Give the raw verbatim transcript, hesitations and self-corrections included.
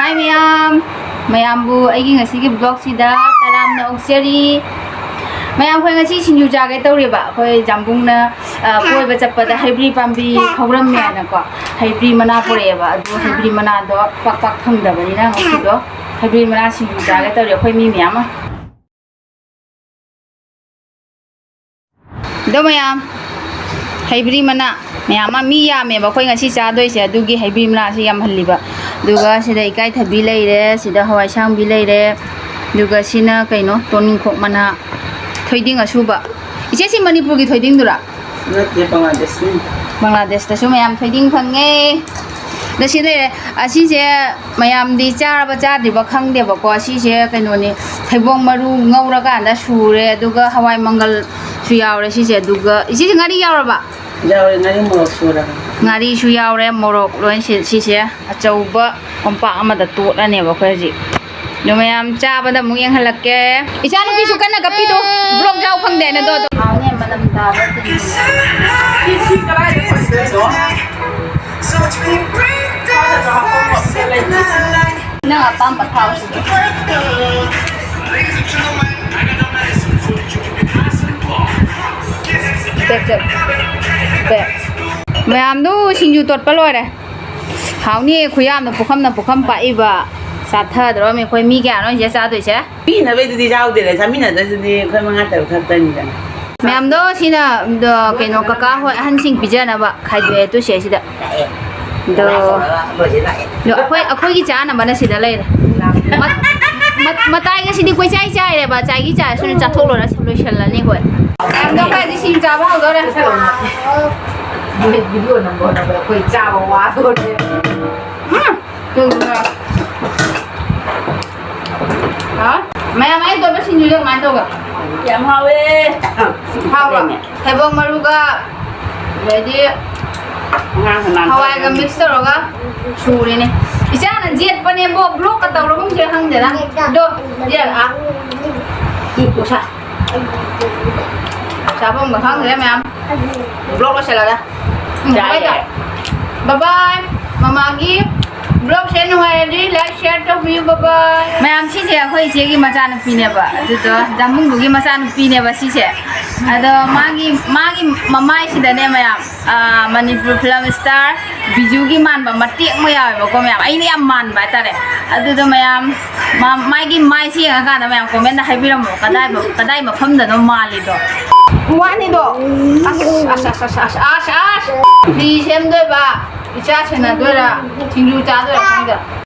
ꯍꯥꯏ ꯃꯌꯥꯝ, ꯃꯌꯥꯝꯕꯨ ꯑꯩꯒꯤ ꯉꯁꯤꯒꯤ vlogꯁꯤꯗ ꯇꯔꯥꯝꯅ ꯑꯣꯛꯆꯔꯤ꯫ ꯃꯌꯥꯝ, ꯑꯩꯈꯣꯏ ꯉꯁꯤ ꯁꯤꯡꯖꯨ ꯆꯥꯒꯦ ꯇꯧꯔꯤꯕ꯫ ꯑꯩꯈꯣꯏ ꯖꯥꯝꯕꯨꯡꯅ, ꯑ, ꯀꯣꯏꯕ ꯆꯠꯄꯗ ꯍꯩꯕ꯭ꯔꯤ ꯄꯥꯝꯕꯤ ꯍꯧꯔꯝꯃꯦꯅꯀꯣ, ꯍꯩꯕ꯭ꯔꯤ ꯃꯅꯥ ꯄꯨꯔꯛꯑꯦꯕ꯫ ꯑꯗꯨ ꯍꯩꯕ꯭ꯔꯤ ꯃꯅꯥꯗꯣ ꯄꯥꯛ ꯄꯥꯛ ꯐꯪꯗꯕꯅꯤꯅ ꯉꯁꯤꯗꯣ ꯍꯩꯕ꯭ꯔꯤ ꯃꯅꯥ ꯁꯤꯡꯖꯨ ꯆꯥꯒꯦ ꯇꯧꯔꯤ ꯑꯩꯈꯣꯏ ꯃꯤ ꯃꯌꯥꯝ ꯑꯃ꯫ ꯑꯗꯣ ꯃꯌꯥꯝ, ꯍꯩꯕ꯭ꯔꯤ ꯃꯅꯥ ꯃꯌꯥꯝ ꯑꯃ, ꯃꯤ ꯌꯥꯝꯃꯦꯕ ꯑꯩꯈꯣꯏ ꯉꯁꯤ ꯆꯥꯗꯣꯏꯁꯦ, ꯑꯗꯨꯒꯤ ꯍꯩꯕ꯭ꯔꯤ ꯃꯅꯥꯁꯦ ꯌꯥꯝꯍꯜꯂꯤꯕ꯫ ꯑꯗꯨꯒ ꯁꯤꯗ ꯏꯀꯥꯏꯊꯕꯤ ꯂꯩꯔꯦ, ꯁꯤꯗ ꯍꯋꯥꯏꯁꯥꯡꯕꯤ ꯂꯩꯔꯦ, ꯑꯗꯨꯒ ꯁꯤꯅ ꯀꯩꯅꯣ, ꯇꯣꯅꯤꯡꯈꯣꯛ ꯃꯅꯥ, ꯊꯣꯏꯗꯤꯡ ꯑꯁꯨꯕ꯫ ꯏꯆꯦ, ꯁꯤ ꯃꯅꯤꯄꯨꯔꯒꯤ ꯊꯣꯏꯗꯤꯡꯗꯨꯔꯥ? ꯅꯠꯇꯦ, ꯕꯪꯒ꯭ꯂꯥꯗꯦꯁꯀꯤ꯫ ꯕꯪꯒ꯭ꯂꯥꯗꯦꯁꯇꯁꯨ ꯃꯌꯥꯝ ꯊꯣꯏꯗꯤꯡ ꯐꯪꯉꯦ꯫ ꯑꯗ ꯁꯤ ꯂꯩꯔꯦ꯫ ꯑꯁꯤꯁꯦ ꯃꯌꯥꯝꯗꯤ ꯆꯥꯔꯕ ꯆꯥꯗ꯭ꯔꯤꯕ ꯈꯪꯗꯦꯕꯀꯣ꯫ ꯑꯁꯤꯁꯦ ꯀꯩꯅꯣꯅꯤ, ꯊꯩꯕꯣꯡ ꯃꯔꯨ ꯉꯧꯔꯀꯥꯟꯗ ꯁꯨꯔꯦ, ꯑꯗꯨꯒ ꯍꯋꯥꯏ ꯃꯪꯒꯜꯁꯨ ꯌꯥꯎꯔꯦ ꯁꯤꯁꯦ꯫ ꯑꯗꯨꯒ ꯏꯆꯦꯁꯦ, ꯉꯥꯔꯤ ꯌꯥꯎꯔꯕ? ꯌꯥꯎꯔꯦ, ꯉꯥꯔꯤ ꯃꯣꯔꯣꯛ ꯁꯨꯔꯒ꯫ ꯉꯥꯔꯤꯁꯨ ꯌꯥꯎꯔꯦ, ꯃꯣꯔꯣꯛ ꯂꯣꯏ ꯁꯤ-, ꯁꯤꯁꯦ ꯑꯆꯧꯕ ꯀꯣꯝꯄꯥꯛ ꯑꯃꯗ ꯇꯣꯠꯂꯅꯦꯕ ꯑꯩꯈꯣꯏ ꯍꯧꯖꯤꯛ꯫ ꯑꯗꯣ ꯃꯌꯥꯝ ꯆꯥꯕꯗ ꯑꯃꯨꯛ ꯌꯦꯡꯍꯜꯂꯛꯀꯦ꯫ ꯏꯆꯥꯅꯨꯄꯤꯁꯨ ꯀꯟꯅ ꯀꯞꯄꯤꯗꯣ, vlog ꯌꯥꯎ ꯐꯪꯗꯦꯅ ꯑꯗꯣ, ꯑꯗꯣ꯫ ꯍꯥꯎꯅꯦ, ꯃꯅꯝ ꯇꯥꯕ ꯇꯤꯟ꯫ ꯁꯤ, ꯁꯤ ꯀꯗꯥꯏꯗ ꯐꯪꯗꯣꯏꯅꯣ? ꯅꯪ ꯑꯄꯥꯝꯕ ꯊꯥꯎꯁꯤꯗ꯫ ꯆꯠ, ꯆꯠ꯫ ꯕꯦ꯫ ꯃꯌꯥꯝꯗꯨ ꯁꯤꯡꯖꯨ ꯇꯣꯠꯄ ꯂꯣꯏꯔꯦ꯫ ꯍꯥꯎꯅꯤ ꯈꯨꯌꯥꯝꯅ, ꯄꯨꯈꯝꯅ ꯄꯨꯈꯝ ꯄꯥꯛꯏꯕ꯫ ꯆꯥꯊꯗ꯭ꯔꯣꯃꯤ ꯑꯩꯈꯣꯏ ꯃꯤ ꯀꯌꯥꯅꯣ ꯁꯤꯗ ꯆꯥꯗꯣꯏꯁꯦ? ꯄꯤꯅꯕꯩꯗꯨꯗꯤ ꯌꯥꯎꯗꯦꯗ, ꯆꯥꯃꯤꯟꯅꯗꯣꯏꯁꯤꯗꯤ ꯑꯩꯈꯣꯏ ꯃꯉꯥ ꯇꯔꯨꯛ ꯈꯛꯇꯅꯤꯗꯅ꯫ ꯃꯌꯥꯝꯗꯣ ꯁꯤꯅ, ꯗ, ꯀꯩꯅꯣ, ꯀꯀꯥ ꯍꯣꯏ ꯑꯍꯟꯁꯤꯡ ꯄꯤꯖꯅꯕ ꯈꯥꯏꯗꯣꯛꯑꯦ ꯇꯨꯁꯦ ꯁꯤꯗ꯫ ꯑꯗꯣ, ꯑꯗꯣ ꯑꯩꯈꯣꯏ, ꯑꯩꯈꯣꯏꯒꯤ ꯆꯥꯅꯕꯅ ꯁꯤꯗ ꯂꯩꯔꯦ꯫ ꯃ-, ꯃ-, ꯃꯇꯥꯏꯒꯁꯤꯗꯤ ꯀꯣꯏꯆꯥꯏ ꯆꯥꯏꯔꯦꯕ, ꯆꯥꯏꯒꯤ ꯆꯥꯏ ꯁꯨꯝ ꯆꯥꯊꯣꯛꯂꯣꯏꯔ ꯁꯨꯝ ꯂꯣꯏꯁꯜꯂꯅꯤ ꯑꯩꯈꯣꯏ꯫ ꯃꯌꯥꯝꯗꯣ ꯑꯩꯈꯣꯏ ꯍꯧꯖꯤꯛ ꯁꯤꯡ ꯆꯥꯕ ꯍꯧꯗꯧꯔꯦ꯫ ꯚꯤꯗꯤꯑꯣ ꯅꯝꯕ ꯍꯣꯠꯅꯕꯗ ꯑꯩꯈꯣꯏ ꯆꯥꯕ ꯋꯥꯗꯣꯔꯦ꯫ ꯎꯝ꯫ ꯍꯥ? ꯃꯌꯥꯝ ꯑꯩ ꯇꯣꯠꯄ ꯁꯤꯡꯖꯨꯗꯣ ꯀꯃꯥꯏꯅ ꯇꯧꯒꯦ? ꯌꯥꯝ ꯍꯥꯎꯋꯦ꯫ ꯍꯥꯎꯕ꯭ꯔꯣ? ꯊꯩꯕꯣꯡ ꯃꯔꯨꯒ, ꯑꯗꯩꯗꯤ ꯑꯉꯥꯡ ꯐꯅꯥꯟ ꯍꯋꯥꯏꯒ ꯇꯧꯔꯦ꯫ Mix ꯇꯧꯔꯒ ꯁꯨꯔꯤꯅꯦ꯫ ꯏꯆꯥꯅ ꯌꯦꯠꯄꯅꯦꯕꯣ, vlogꯀ ꯇꯧꯔꯒꯨꯝꯁꯤꯔ ꯈꯪꯗꯦꯗ꯫ ꯑꯗꯣ, ꯌꯦꯠ-, ꯑꯥ꯫ ꯎꯝ, ꯎꯁꯥ꯫ ꯆꯥꯐꯝꯒ ꯈꯪꯗ꯭ꯔꯦ ꯃꯌꯥꯝ꯫ Vlog ꯂꯣꯏꯁꯤꯜꯂꯒ꯫ ꯎꯝ, ꯌꯥꯏꯌꯦ꯫ Bye bye꯫ ꯃꯃꯥꯒꯤ Vlogꯁꯦ ꯅꯨꯡꯉꯥꯏꯔꯗꯤ like share ꯇꯧꯕꯤꯌꯨ, bye bye. ꯃꯌꯥꯝ, ꯁꯤꯁꯦ ꯑꯩꯈꯣꯏ ꯏꯆꯦꯒꯤ ꯃꯆꯥꯅꯨꯄꯤꯅꯦꯕ, ꯑꯗꯨꯗꯣ ꯖꯥꯃꯨꯡꯗꯨꯒꯤ ꯃꯆꯥꯅꯨꯄꯤꯅꯦꯕ ꯁꯤꯁꯦ꯫ ꯑꯗꯣ ꯃꯥꯒꯤ ꯃꯥꯒꯤ ꯃꯃꯥꯏꯁꯤꯗꯅꯦ ꯃꯌꯥꯝ, ꯑꯥ, ꯃꯅꯤꯄꯨꯔ ꯐꯤꯂꯝ ꯁ꯭ꯇꯥꯔ ꯕꯤꯖꯨꯒꯤ ꯃꯥꯟꯕ ꯃꯇꯦꯛ ꯑꯃ ꯌꯥꯎꯋꯦꯕꯀꯣ ꯃꯌꯥꯝ꯫ ꯑꯩꯅ ꯌꯥꯝ ꯃꯥꯟꯕ ꯍꯥꯏꯇꯥꯔꯦ꯫ ꯑꯗꯨꯗꯣ ꯃꯌꯥꯝ, ꯃꯥ- ꯃꯥꯒꯤ ꯃꯥꯏꯁꯦ ꯌꯦꯡꯉꯀꯥꯟꯗ ꯃꯌꯥꯝ comment ꯍꯥꯏꯕꯤꯔꯝꯃꯣ, ꯀꯗꯥꯏ ꯀꯗꯥꯏ ꯃꯐꯝꯗꯅꯣ ꯃꯥꯜꯂꯤꯗꯣ꯫ ꯋꯥꯅꯤꯗꯣ꯫ ꯑꯁ, ꯑꯁ, ꯑꯁ꯫ ꯐꯤ ꯁꯦꯝꯗꯣꯏꯕ, ꯏꯆꯥ ꯁꯦꯟꯅꯗꯣꯏꯔꯥ, ꯁꯤꯡꯖꯨ ꯆꯥꯗꯣꯏꯔꯥ ꯈꯪꯗꯦ꯫